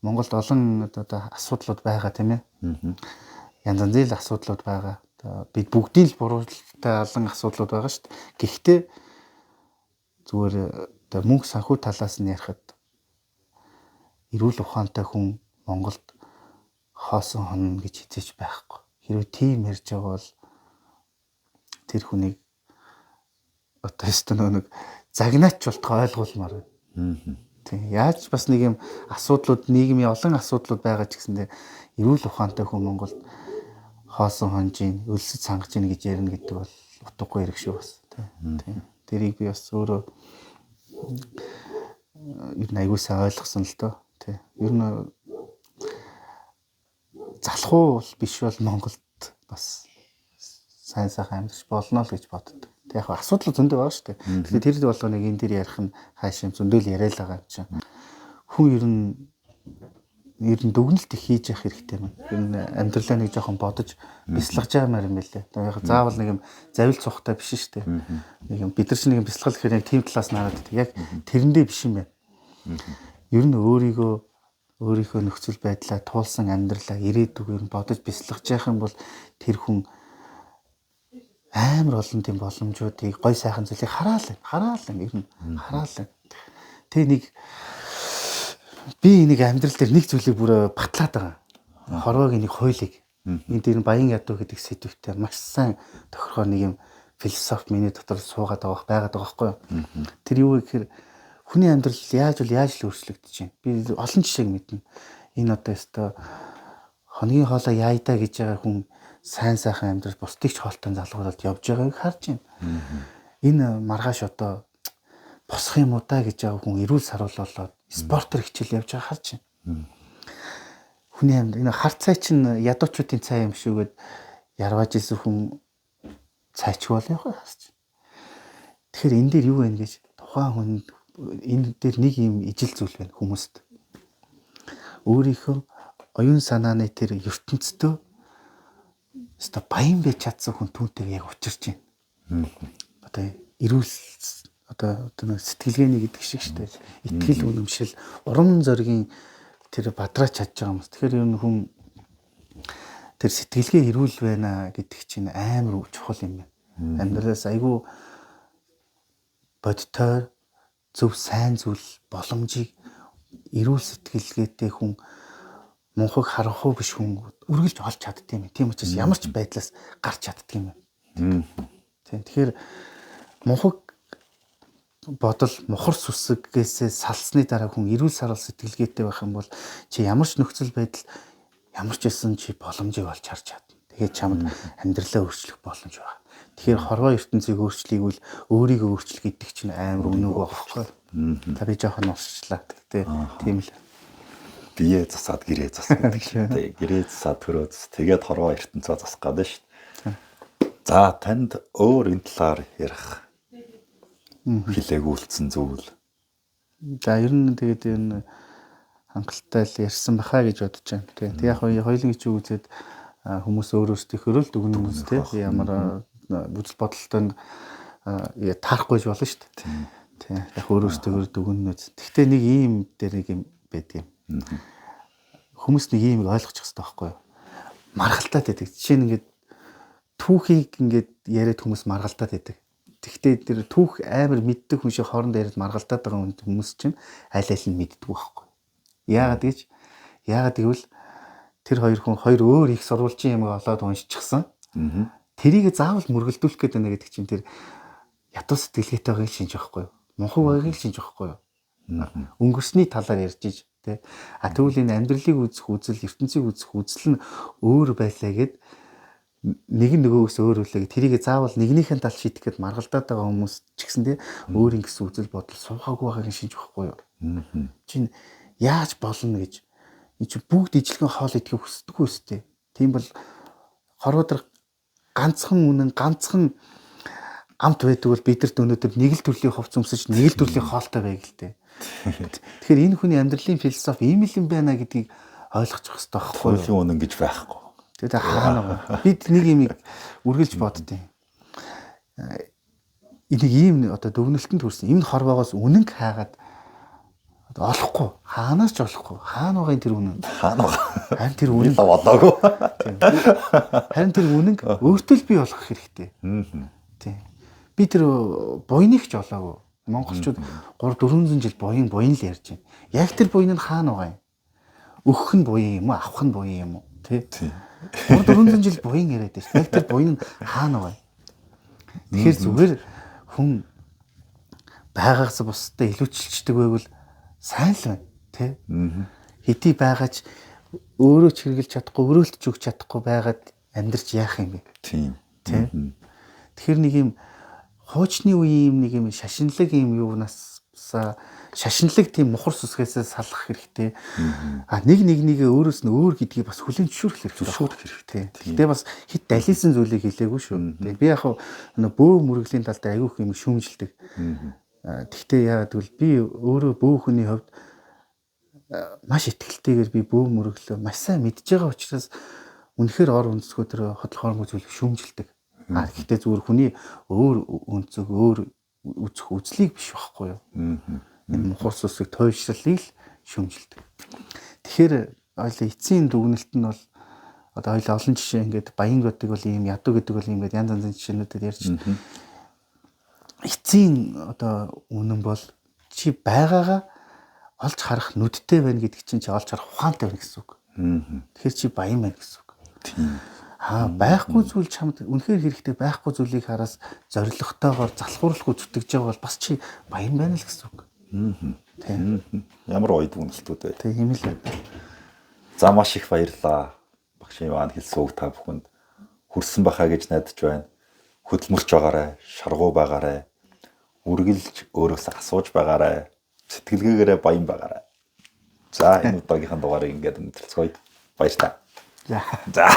Монголд олон одоо асуудлууд байгаа тийм ээ. Янз янзын л асуудлууд байгаа. Одоо бид бүгдийн л бурууттай олон асуудлууд байгаа шүү дээ. Гэхдээ зүгээр одоо мөнгө санхүү талаас нь ярихад эрүүл ухаантай хүн Монголд хоосон хонно гэж хизээч байхгүй. Хэрвээ тийм ярьж байгаа бол тэр хүнийг одоо өстө нэг загнаач болтгоо ойлгуулмаар байна. Тийм. Яаж бас нэг юм асуудлууд нийгмийн олон асуудлууд байгаа ч гэсэндээ эрүүл ухаантай хүн Монголд хоосон хонж ийн, өлсөж сангаж ийн гэж ярина гэдэг бол утгагүй хэрэг шүү бас. Тийм. Тэрийг би бас өөрөө ер нь аягүй сайн ойлгосон л доо. Тийм. Ер нь залхуу бол биш бол Монголд бас сайн сайхан амьдарч болно л гэж боддог. Тэг яг асуудал зөндөө байгаа шүү дээ. Тэгэхээр тэр болгоныг энэ дэр ярих нь хааш юм зөндөө л яриа л байгаа юм чинь. Хүн ер нь дүгнэлт их хийж явах хэрэгтэй юм. Ер нь амьдралаа нэг жоохон бодож бясалгаж байгаамаар юм байлээ. Яг заавал нэг юм завил цухтай биш шүү дээ. Нэг юм бид нар чинь нэг юм бясалгал гэхээр яг тийм талаас нь хараад байдаг. Яг тэрэндээ биш юм байна. Ер нь өөрийнхөө нөхцөл байдлаа, туулсан амьдралаа, ирээдүгээр нь бодож бясалгаж явах юм бол тэр хүн амар олон тийм боломжуудыг гой сайхан зүйлийг хараал ер нь хараал. Тэг нэг би нэг амьдрал дээр нэг зүйлийг бүр батлаад байгаа. Хорвоогийн нэг хуулийг. Энэ дээр баян ядуу гэдэг сэдвүүтэй маш сайн тохиргоо нэг юм философи миний дотор суугаад байгаа байгаад байгаа байхгүй юу. Тэр юу вэ гэхээр хүний амьдрал яаж л өөрчлөгдөж байна. Би олон жишээг мэднэ. Энэ одоо өстой хоногийн хоолоо яая да гэж байгаа хүн сайн сайхан амьдрал бусдыг ч хоолтой залгуулад явж байгааг харж байна. Энэ маргааш одоо босох юм уу да гэж байгаа хүн эрүүл саруул болоод спортоор хичээл явж байгааг харж байна. Хүний амьдрал энэ хар цай чинь ядуучуудын цай юм шүүгээд ярваж исэн хүн цайчгүй бол явах харж байна. Тэгэхээр энэ дээр юу вэ гэж тухайн хүн энэ дээр нэг юм ижил зүйл байна хүмүүст. Өөрийнхөө оюун санааны тэр ертөнцийн өстой баян байж чадсан хүн түүнтэйг яг учирч байна. Одоо эрүүл одоо нэг сэтгэлгээний гэдэг шиг шүү дээ. Итгэл үнэмшил, урам зоригийн тэр бадраач чадж байгаа юм. Тэгэхээр ер нь хүн тэр сэтгэлгээ эрүүл байна гэдэг чинь амар чухал юм байна. Амьдралаас айгүй бодтойр зөв сайн зүйл боломжийг эрүүл сэтгэлгээтэй хүн мунхаг харанхуй биш хүн үргэлж олж чаддаг юм. Тийм учраас ямар ч байдлаас гарч чаддаг юм байна. Тийм. Тэгэхээр мунхаг бодол мухар сүсггээсээ салсны дараа хүн эрүүл сарвал сэтгэлгээтэй байх юм бол чи ямар ч нөхцөл байдал ямар ч байсан чи боломжийг олж харж чадна. Тэгээд чамд амьдралаа өөрчлөх боломж байна. Тэгэхээр хорвоо ертөнцийг өөрчлөгийг үл өөрийгөө өөрчлөх гэдэг чинь амар үнэгүй байхгүй. Та би жоохон уршчлаа. Тэгтээ тийм л. Бие засаад гэрээ засах гэдэг шүү дээ. Гэрээ засаад төрөө зас. Тэгээд хорвоо ертөнцөө засах гэдэг шүү дээ. За танд өөр энэ талаар ярих хэлээгүй үлдсэн зүйл. За ер нь тэгээд ер нь хангалттай л ярьсан бахаа гэж бодож байна. Тэг яг хоёулын хичээг үзээд хүмүүс өөр өөрсдийнхөө л дүгнэн үз тэ ямар үзэл бодолтой таарахгүй болно шүү дээ. Тэг яг өөр өөрсдөө дүгнэн үз. Гэхдээ нэг ийм дээр нэг юм байдаг юм. Хүмүүс нэг ийм ойлгочих хэрэгтэй байхгүй юу? Маргалтаад байдаг. Жишээ нь ингээд түүхийг ингээд яриад хүмүүс маргалтаад байдаг. Тэгвэл тэр түүх амар мэддэг хүн шиг хоорондоо яриад маргалтаад байгаа хүмүүс чинь аль аль нь мэддэг байхгүй. Яагаад гэж? Яагаад гэвэл тэр хоёр хүн хоёр өөр их сурвалжийн юм олоод уншчихсан. Тэрийг заавал мөргөлдүүлэх гээд байна гэдэг чинь тэр ядуу сэтгэлгээтэй байгааг шинж байхгүй юу? Мунхаг байгааг шинж байхгүй юу? Өнгөрсний талаар ярьж иж тэ. А тэгвэл энэ амьдралыг үзэх үзэл, ертөнцийг үзэх үзэл нь өөр байлаа гэд нэг нь нөгөөгөөс өөр үлээ. Тэрийг заавал нэгнийхэн тал шийдэх гээд маргалдаад байгаа хүмүүс ч гэсэн тэ өөр ингэсэн үзэл бодол суухаагүй байгааг шинж байхгүй юу? Чинь яаж болно гэж энэ чинь бүгд ижлэгэн хоол идэхийг хүсдэггүй өстэй. Тийм бол хорвоо ганцхан үнэн, ганцхан амт байдаг бол бидэрт өнөөдөр нэг л төрлийн хувц өмсөж нэг л төрлийн хоолтой байг л дээ. Тэгэхээр энэ хүний амьдралын философи ийм л юм байна гэдгийг ойлгочих хэрэгтэй байхгүй юу? Туйлын үнэн гэж байхгүй. Тэгээд хаана байгаа. Бид нэг юм үргэлж боддیں۔ Энийг ийм одоо дүгнэлтэнд хүрсэн. Энэ хорвоогоос үнэнг хайгаад олохгүй. Хаанаас ч олохгүй. Хаана байгаа энэ тэр үнэн? Хаана байгаа? Харин тэр үнэн болоогүй. Харин тэр үнэнг өөртөө л бий болгох хэрэгтэй. Тийм. Би тэр буйныг ч олоогүй. Монголчууд 3 400 жил буян буян л ярьж байна. Яг тэр буян нь хаана байгаа юм? Өгөх нь буян юм уу? Авах нь буян юм уу? Тэ? 3 400 жил буян яриад байна. Яг тэр буян нь хаана байгаа юм? Тэгэхээр зүгээр хүн байгаагаас бусдад илүүчилчдэг байвал сайн л байна. Тэ? Хэдий байгаач өөрөө ч хэрэглэж чадахгүй, өрөөлт ч өгч чадахгүй байгаад амьдрч яах юм бэ? Тийм. Тэ? Тэгэхээр нэг юм хуучны үеийн юм нэг юм шашинлаг юм юунаас шашинлаг тийм мухар сүсгээсээ салах хэрэгтэй. А нэг нэг нэгээ өөрөөс нь өөр гэдгийг бас хүлээн зөвшөөрөх хэрэгтэй. Зөвшөөрөх хэрэгтэй. Гэтэ бас хит далилсан зүйлийг хэлээгүй шүү. Би яг нөө бөө мөрөглийн тал дээр айгүйх юм шүүмжилдэг. Тэгтээ яагаад гэвэл би өөрөө бөө хүний хувьд маш итгэлтэйгээр би бөө мөрөглөө маш сайн мэдж байгаа учраас үнэхээр ор өнцгөө тэр хотлох хормог зүйлийг шүүмжилдэг. А гэхдээ зүгээр хүний өөр өнцөг өөр үзэх үзлийг биш байхгүй юу? Энэ мухар сүсэг туйлшралыг л шүүмжилдэг. Тэгэхээр ойлоо эцсийн дүгнэлт нь бол одоо ойлоо олон жишээ ингээд баян гэдэг бол ийм ядуу гэдэг бол ийм ингээд янз янзын жишээнүүдэд ярьж эцсийн одоо үнэн бол чи байгаагаа олж харах нүдтэй байна гэдэг чинь чи олж харах ухаантай байна гэсэн үг. Тэгэхээр чи баян байна гэсэн үг. Тийм. Аа байхгүй зүйл чамд үнэхээр хэрэгтэй байхгүй зүйлийг хараас зоригтойгоор залхуурлахгүй зүтгэж байгаа бол бас чи баян байна л гэсэн үг. Тийм. Ямар гоё дүгнэлтүүд вэ? Тийм юм л байна. За маш их баярлалаа. Багшийн Иван хэлсэн үг та бүхэнд хүрсэн байхаа гэж найдаж байна. Хөдөлмөрч байгаарай, шаргуу байгаарай. Үргэлж өөрөөсөө асууж байгаарай. Сэтгэлгээгээрээ баян байгаарай. За энэ удаагийнхаа дугаарыг ингээд өндөрлөцгөөе. Баярлалаа. За. За.